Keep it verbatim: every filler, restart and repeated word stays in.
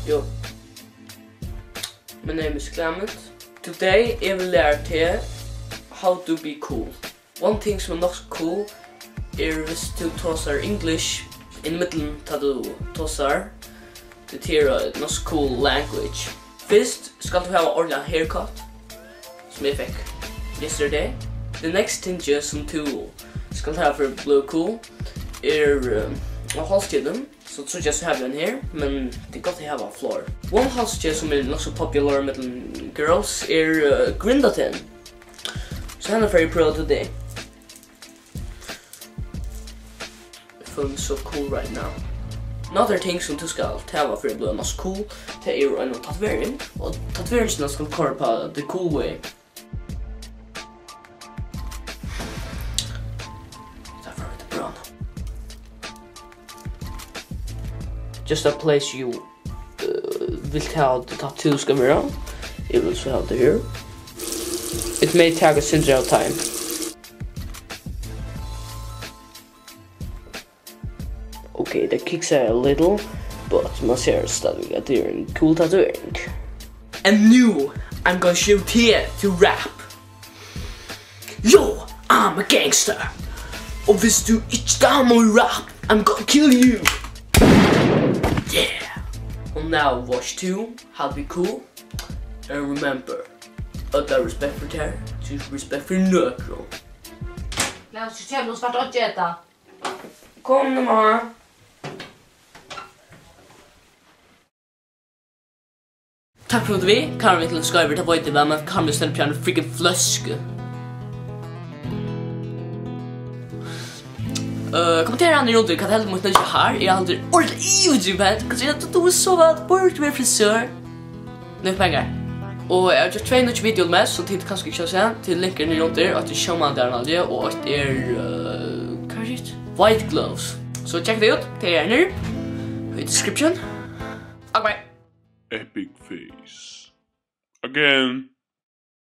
Yo. My name is Clement. Today eg vil læra teg how to be cool. One thing sum er nokk so cool er, viss tú tosar English inn í millum, tá tú tosar, tí tað er ein nokk so cool language. Fyrst skalt tú hava ordiliga haircut, sum eg fekk yesterday. The next thing sum tú skalt hava fyri at blíva cool er, eh, ein hálsketi. So tríggjar, so havi eg ein her, men tað er gott at hava fleiri. Ein hálsketi sum er nokk so popular millum girls er, eh, Grindatan. So hana fari eg at prøva today. I feel so cool right now. Another thing sum tú skalt hava fyri at blíva nokk so cool, tað er ein tatovering. Og tatoveringin skalt koyra upp á the cool way. Tað er for at brúna. Just a place you, uh, vilt hava at tattoo skal vera. Eg vil so hava tað her. It may take a sindur av time. Okay, that kicks out a little, but man sær stadigvæk at tað er ein cool tatovering. And now I'm gonna show you to rap. Yo, I'm a gangster. Og viss tú ikki dámar rap, I'm gonna kill you. Yeah. Og now watch two, how we cool. And remember, øll hava respekt fyri tær, tú hevur ikki respekt fyri nøkrum. Lars, tú kemur nú svart at geta. Kom nú, mamma. Takk fyri at tú við. Kameravinkilin er skeivur, tað veit eg væl, men kameraið stendur uppi á eini freaking fløsku. Øh, kommentera niðri undir, hvat heldur mítt nýggja hár? Eg haldi ordiliga yvirdrivið. Hvat er tað, tú ert so væl, burt við frisør. Nógv pengar. Og eg havi gjørt tvey nýggj video við, sum tit kanska ikki hava sæð. Tað er linkir niðri undir, eitt er Sjómann Darnaldi, og eitt er, øh, hvat er hitt? White Gloves. So check tey út, tey eru niðri í description. Ok, bye. Epic face. Again.